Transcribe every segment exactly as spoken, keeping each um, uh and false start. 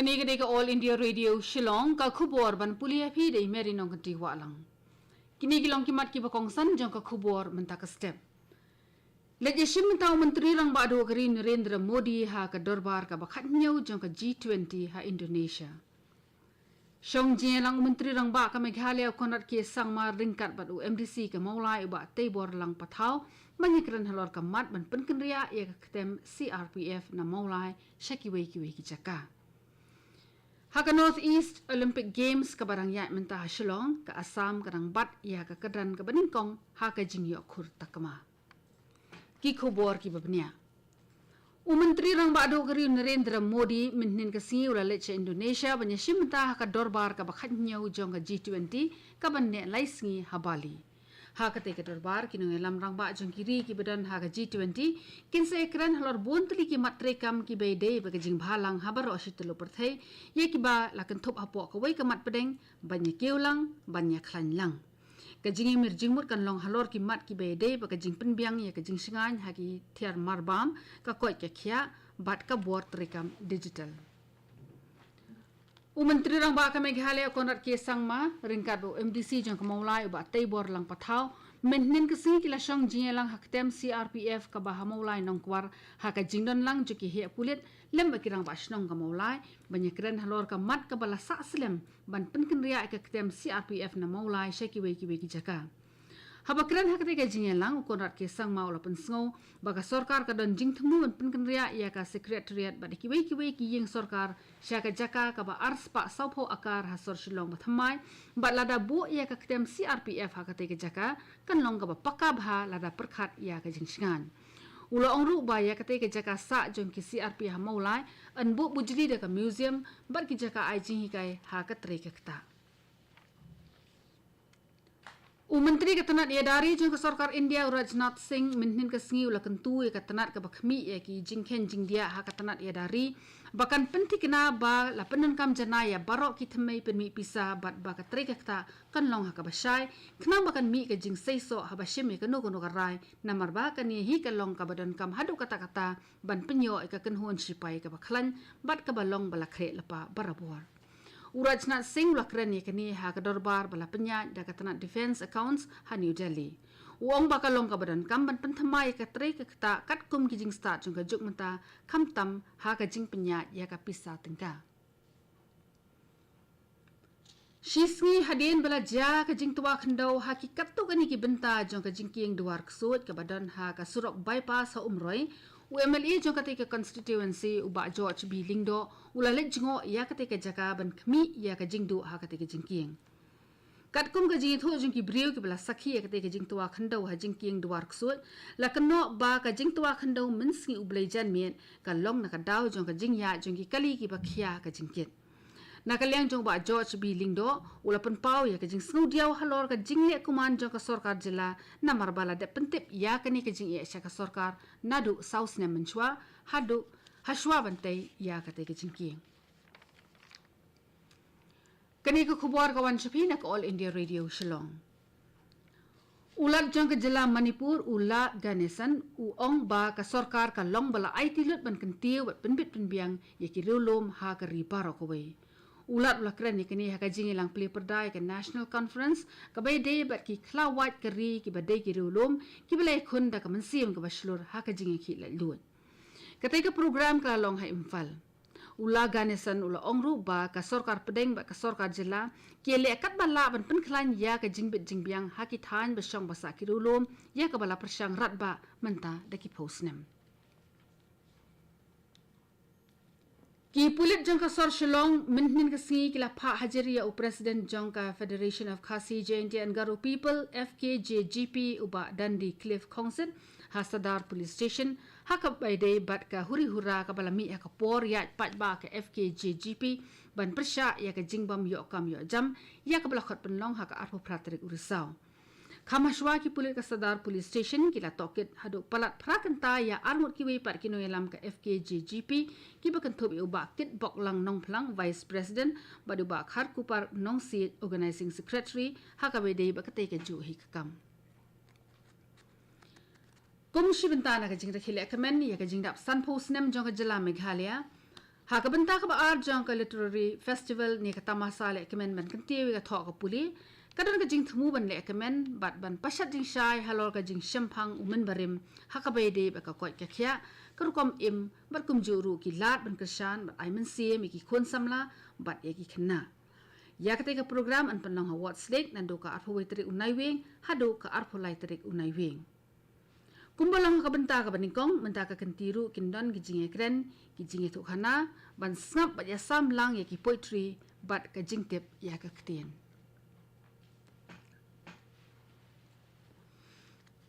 Kane ka dei ka All India Radio Shillong, ka khubor ban pule ïa phi da i Mary Nongkynti Wahlang. Kine ki long ki mat kiba kongsan jong ka khubor mynta ka step. Leit ïashim bynta u Myntri Rangbah Duh ka ri Narendra Modi ha ka dorbar kaba khathynñiew jong ka G twenty ha Indonesia. Shong jingïalang u Myntri Rangbah ka Meghalaya u Conrad K Sangma ryngkat bad u M D C ka Mawlai u Bah Teibor Lang Pathaw ban ïakren halor ka mat ban pynkynriah ïa ka ktem C R P F na Mawlai sha kiwei kiwei ki jaka. Ha ka North East Olympic Games kaba dang ïaid mynta ha Shillong, ka Assam ka dang bat ïa ka kyrdan kaba nyngkong ha ka jingïoh khur takma. Ki khubor kiba bniah. U Myntri Rangbah Duh ka ri u Narendra Modi mynhynnin ka sngi u la leit sha Indonesia ban ïashim bynta ha ka dorbar kaba khathynñiew jong ka G twenty kaba neh lai sngi ha Bali. Ha katei ka dorbar ki nongïalam rangbah jong ki ri kiba don ha ka G twenty kin sa ïakren halor bun tylli ki mat treikam kiba ïadei bad ka jingbhalang ha baroh shi tylli pyrthei, ïa kiba la kynthup hapoh kawei ka mat pdeng, ban ïakiew lang, ban ïakhlaiñ lang. Ka jingïamir jingmut kan long halor ki mat kiba ïadei bad ka jingpynbiang ïa ka jingshngaiñ ha ki tiar marbam, ka koit ka khiah bad ka bor treikam digital. U Myntri Rangbah ka Meghalaya u Conrad K Sangma ryngkat bad u M D C jong ka Mawlai u Bah Teibor Lang Pathaw mynhynnin ka sngi ki la shong jingïalang ha ktem C R P F kaba ha Mawlai Nongkwar ha ka jingdon lang jong ki heh pulit lem bad ki rangbah shnong ka Mawlai ban ïakren halor ka mat kaba la sah slem ban pynkynriah ïa ka ktem C R P F na Mawlai sha kiwei kiwei ki jaka. Haba kren ha katei ka jingïalang u Conrad K Sangma u la pynsngew ba ka sorkar ka don jingthmu ban pynkynriah ïa ka Secretariat bad kiwei kiwei ki ïing sorkar sha ka jaka kaba arspah sawphew akar ha sor Shillong bathymmai, bad lada buh ïa ka ktem C R P F ha katei ka jaka kan long kaba paka bha lada pyrkhat ïa ka jingshngaiñ. U la ong ruh ba ïa katei ka jaka sah jong ki C R P F ha Mawlai yn buh bujli da ka museum bad ki jaka ai jinghikai ha ka trei ka ktah. U Myntri ka tnat ïada ri jong ka sorkar India u Rajnath Singh mynhynnin ka sngi u la kyntu ïa ka tnat kaba khmih ïa ki jingkheiñ jingdiah ha ka tnat ïada ri ba kan pynthikna ba la pyndonkam janai ïa baroh ki thymmei pynmih pisa bad ba ka trei ka ktah kan long ha kaba shai, khnang ba kan mih ka jingseisoh haba shim ïa kano kano ka rai, namar ba kane hi ka long kaba donkam haduh katta katta ban pynïoh ïa ka kynhun shipai kaba khlaiñ bad kaba long ba la khreh lypa barabor. U Rajnath Singh u la kren ïa kane ha ka dorbar ba la pynïaid da ka tnat Defence Accounts ha New Delhi. U ong ba ka long kaba donkam ban pynthymmai ïa ka trei ka ktah katkum ki jingstad jong ka juk mynta, khamtam ha ka jingpynïaid ïa ka pisa tyngka. Shisngi hadien ba la jia ka jingtwa khyndew ha ki katto katne ki bynta jong ka jingkieng Dwar Ksuid kaba don ha ka surok bypass ha Umroi, u M L A jong katei ka constituency u Bah George B Lyngdoh u la leit jngoh ïa katei ka jaka ban khmih ïa ka jingduh ha katei ka jingkieng. Katkum ka jingïathuh jong ki briew kiba la sakhi ïa katei ka jingtwa khyndew ha jingkieng Dwar Ksuid, la kynnoh ba ka jingtwa khyndew mynsngi U Blei janmiet ka long na ka daw jong ka jingïaid jong ki kali kiba khia ka jingkit. Na ka liang jong u Bah George B Lyngdoh u la pynpaw ïa ka jingsngewdiaw halor ka jingleh kuman jong ka sorkar jylla namar ba la dep pyntip ïa kane ka jingeh sha ka sorkar naduh saw snem mynshuwa haduh hashwa ban tei ïa katei ka jingkieng. Kane ka khubor ka wan sha phi na ka All India Radio Shillong. U Lat jong ka jylla Manipur u La Ganesan u ong ba ka sorkar ka long ba la aiti lut ban kyntiew bad pynbit pynbiang ïa ki riewlum ha ka ri baroh kawei. U Lat u la kren ïa kane ha ka jingïalang plie pyrda ïa ka National Conference kaba ïadei bad ki khlawait ka ri kiba dei ki riewlum kiba la ïakhun da ka mynsiem kaba shlur ha ka jingïakhih laitluid. Katei ka program ka la long ha Imphal. U La Ganesan u la ong ruh ba ka sorkar pdeng bad ka sorkar jylla ki leh katba lah ban pynkhlaiñ ïa ka jingbit jingbiang ha ki thaiñ ba shong ba sah ki riewlum ïa kaba la pyrshang radbah mynta da ki phew snem. Ki pulit jong ka sor Shillong mynhynnin ka sngi ki la phah hajir ïa u President jong ka Federation of Khasi Jaintia and Garo People, F K J G P, u Bah Dandi Cliff Khongsit ha Sadar Police Station ha kaba ïadei bad ka huri hura kaba la mih ha ka por ïaid paidbah ka F K J G P ban pyrshah ïa ka jingbym ïoh kam ïoh jam ïa kaba la khot pynlong ha ka arphew phra tarik u Risaw. Kham hashwa ki pulit ka Sadar Police Station ki la tohkit haduh palat phra kynta ïa arngut kiwei pat ki nongïalam ka F K J G P kiba kynthup ïa u Bah Kitboklang Nongphlang, Vice President, bad u Bah Kharkupar Nongsiej, Organising Secretary, ha kaba ïadei bad katei kajuh hi ka kam. Kum shi bynta na ka jingrakhe lehkmen ïa ka jingdap sanphew snem jong ka jylla Meghalaya, Ha ka bynta kaba ar jong ka Literary Festival ne ka tamasa lehkmen ban kyntiew ïa ka thoh ka pule, ka don ka jingthmu ban lehkmen bad ban pashat jingshai halor ka jingshemphang u mynbarim ha kaba ïadei bad ka koit ka khiah, ka rukom im bad kumjuh ruh ki lad ban kyrshan bad ai mynsiem ïa ki khun samla bad ïa ki khynnah. Ïa katei ka program yn pynlong ha Ward's Lake naduh ka arphew wei tarik u Naiwieng haduh ka arphew lai tarik u Naiwieng. Kumba long ha ka bynta kaba nyngkong, mynta ka kynti ruh kin don ki jingïakren, ki jingïathuhkhana ban sngap bad ïasam lang ïa ki poetry bad ka jingtip ïa ka ktien.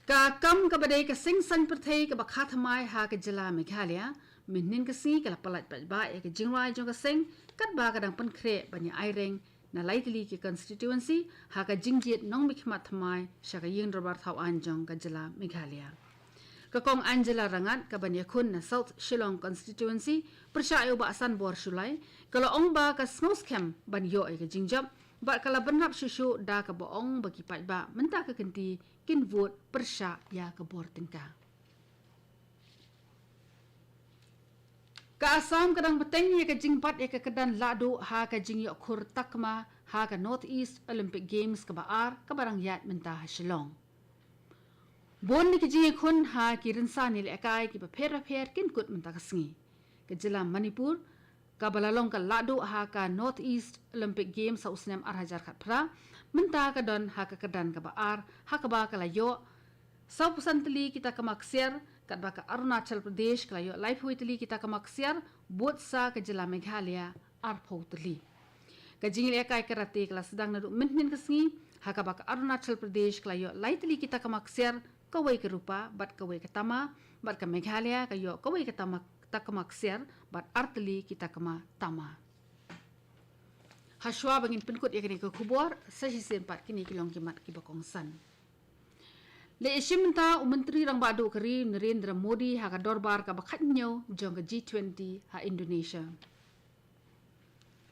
Ka kam kaba dei ka seng saiñ pyrthei kaba kha thymmai ha ka jylla Meghalaya, mynhynnin ka sngi ka la pyllait paidbah ïa ka jingrwai jong ka seng, katba ka dang pynkhreh ban ïa aireng na lai tylli ki constituency ha ka jingjied nongmihkhmat thymmai sha ka ïing dorbar thaw aiñ jong ka jylla Meghalaya. Ka Kong Angela Rangat, ka ban ïakhun na South Shillong Constituency pyrshah ïa u Bah Sanbor Shullai, ka la ong ba ka sngewskhem ban ïoh ïa ka jingjop bad ka la bynrap shuh shuh da kaba ong ba ki paidbah mynta ka kynti kin vote pyrshah ïa ka bor tyngka. Ka Assam ka dang bteng ïa ka jingbat ïa ka kyrdan lahduh ha ka jingïoh khur takma ha ka North East Olympic Games kaba ar kaba dang ïaid mynta ha Shillong. Bun na ki jingïakhun ha ki rynsan ïalehkai kiba pher bapher kin kut mynta ka sngi. Ka jylla Manipur kaba la long ka lahduh ha ka North East Olympic Games ha u snem ar hajar khatphra, mynta ka don ha ka kyrdan kaba ar ha kaba ka la ïoh sawphew san tylli ki takma ksiar, katba ka Arunachal Pradesh ka la ïoh laiphew tylli ki takma ksiar, bud sa ka jylla Meghalaya arphew tylli. Ka jingïalehkai karate ka la sdang naduh mynhynnin ka sngi ha kaba ka Arunachal Pradesh ka la ïoh lai tylli ki takma ksiar, kawei ka rupa bad kawei ka tama, bad ka Meghalaya ka ïoh kawei ka tama, takma ksiar bad ar tylli ki takma tama. Hashwa ba ngin pynkut ïa kane ka khubor, sa shisien pat kine ki long ki mat kiba kongsan. Leit ïashim bynta u Myntri Rangbah Duh ka ri u Narendra Modi ha ka dorbar kaba khathynñiew jong ka G twenty ha Indonesia.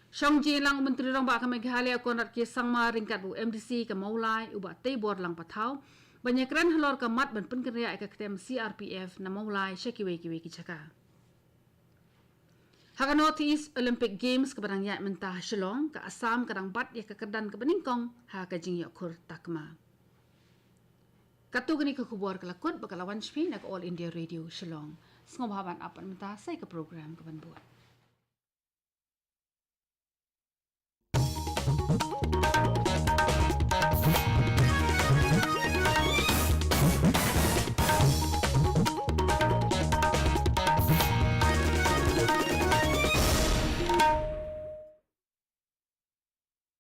Shong jingïalang u Myntri Rangbah ka Meghalaya Conrad K Sangma ryngkat bad u M D C ka Mawlai u Bah Teiborlang Pathaw ban ïakren halor ka mat ban pynkynriah ïa ka ktien C R P F na Mawlai sha kiwei kiwei ki jaka. Ha ka North East Olympic Games kaba dang ïaid mynta ha Shillong, ka Assam ka dang bat ïa ka kyrdan kaba nyngkong ha ka jingïoh khur takma. Katto katne ka khubor ka la kut bad ka la wan sha phi na ka All India Radio Shillong. Sngewbha ban ap pat mynta sa ïa ka program kaban bud.